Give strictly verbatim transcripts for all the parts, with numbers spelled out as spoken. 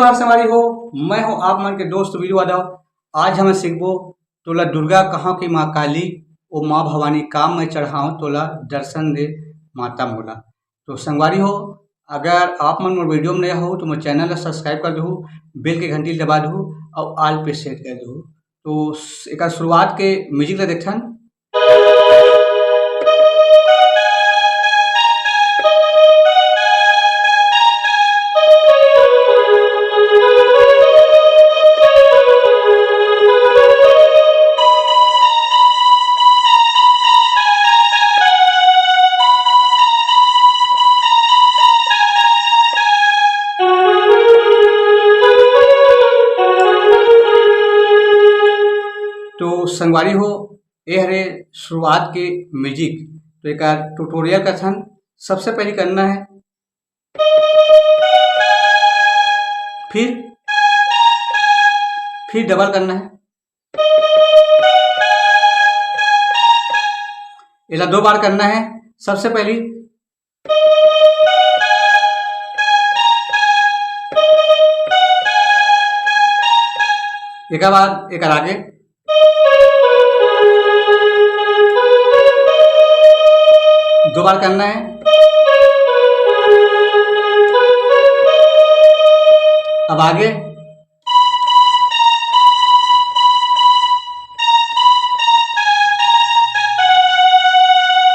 नमस्कार संगवारी हो, मैं हूं आप मन के दोस्त वीरू यादव। आज हम सीखबो तोला दुर्गा कहां की मां काली, ओ मां भवानी का मैं चढ़ांव तोला दर्शन दे माता मोला। तो संगवारी हो, अगर आप मन मोर वीडियो में नया हो तो मोर चैनल ला सब्सक्राइब कर दहू, बेल के घंटी दबा दहू और ऑल पे सेट कर दहू। तो एकर शुरुआत के म्यूजिक ला देखथन। तो संगवारी हो, ये हरे शुरुआत के म्यूजिक। तो एकर ट्यूटोरियल करथन। सबसे पहले करना है, फिर फिर डबल करना है। एला दो बार करना है। सबसे पहले एक बार एक आगे दो बार करना है। अब आगे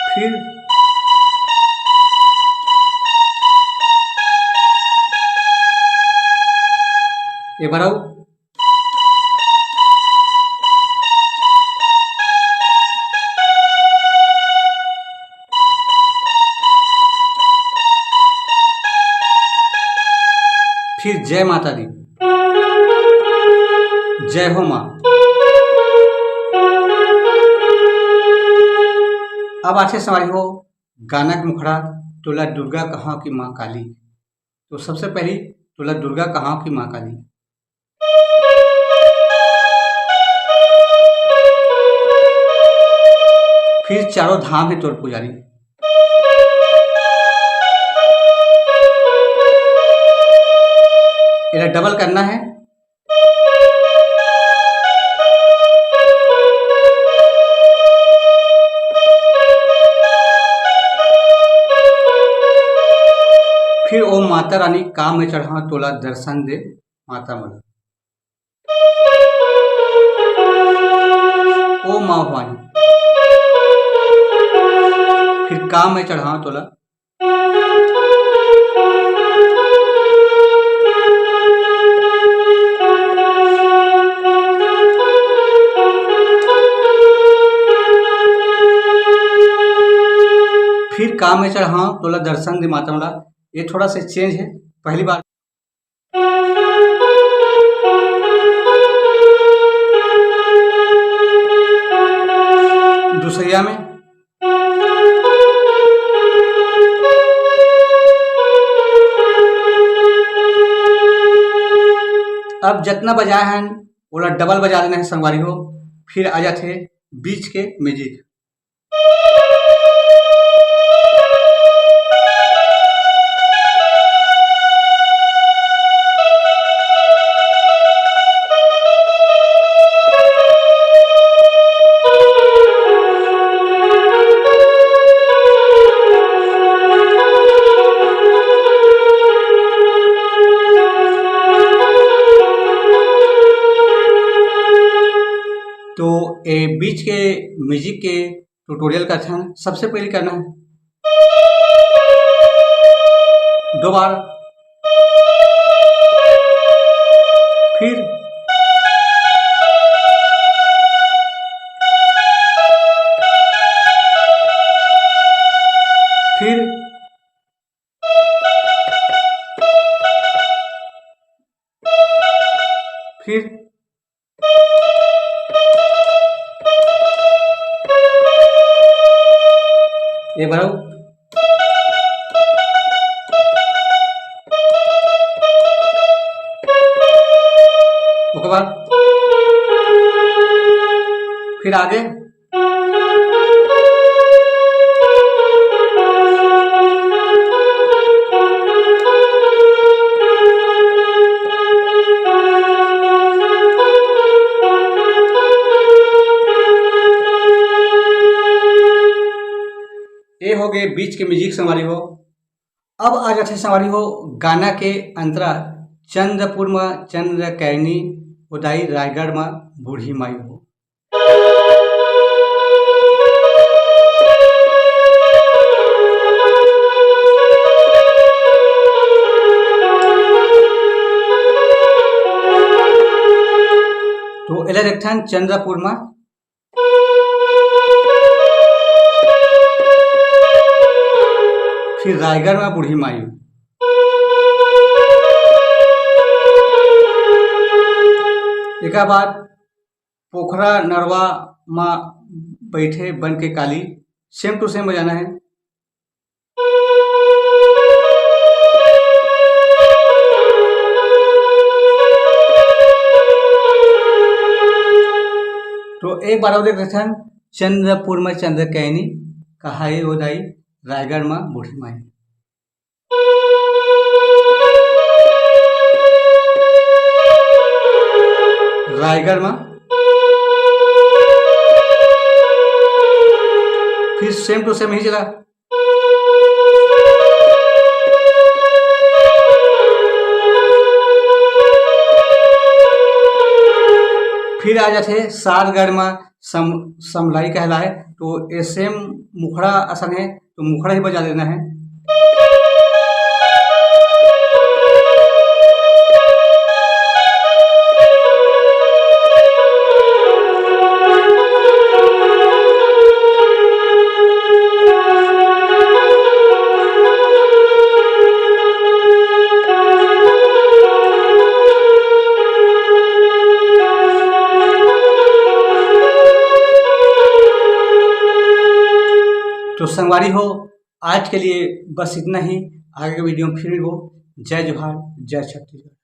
फिर एक बार और। फिर जय माता दी, जय हो माँ। अब आथे संगवारी हो गाना के मुखड़ा, तोला दुर्गा कहां की माँ काली। तो सबसे पहली तोला दुर्गा कहां की माँ काली। फिर चारों धाम है तोर पुजारी। एला डबल करना है। फिर ओ माता रानी का मैं चढ़ांव तोला दर्शन दे माता मोला। ओ माँ भवानी, फिर का मैं चढ़ांव तोला। फिर का मैं चढ़ांव तोला दर्शन दे माता मोला। ये थोड़ा सा चेंज है, पहली बार। दूसरिया में। अब जितना बजाए हैं, ओला डबल बजा देना है संगवारी हो। फिर आ जाते बीच के म्यूजिक। तो ए बीच के म्यूजिक के ट्यूटोरियल करथन। सबसे पहले करना है दो बार, फिर फिर फिर ये बार। ओकर बाद फिर आगे। हो गए बीच के म्यूजिक संगवारी हो। अब आ जाथे संगवारी हो गाना के अंतरा, चंद्रपुर म चंद्र कैनी ओ दाई, रायगढ़ म बूढ़ी माई हो। तो एला देखथन चंद्रपुर म, फिर रायगढ़ म बूढ़ी माई। एकर बाद पोखरा नरवा म बैठे बन के काली, same to same बजाना है। तो एक बार और देख लेथन, चंद्रपुर में चंद्र कैनी, कहाए ओ दाई, रायगढ़ में बूढ़ी माई। रायगढ़ में फिर same to same ही चला। फिर आ जाथे सारगढ़ में सम-, समलाई कहलाए, तो ये same मुखड़ा असन है, तो मुखड़ा ही बजा देना है। तो संगवारी हो, आज के लिए बस इतना ही। आगे के वीडियो में फिर मिलबो। जय जोहार, जय छत्तीसगढ़।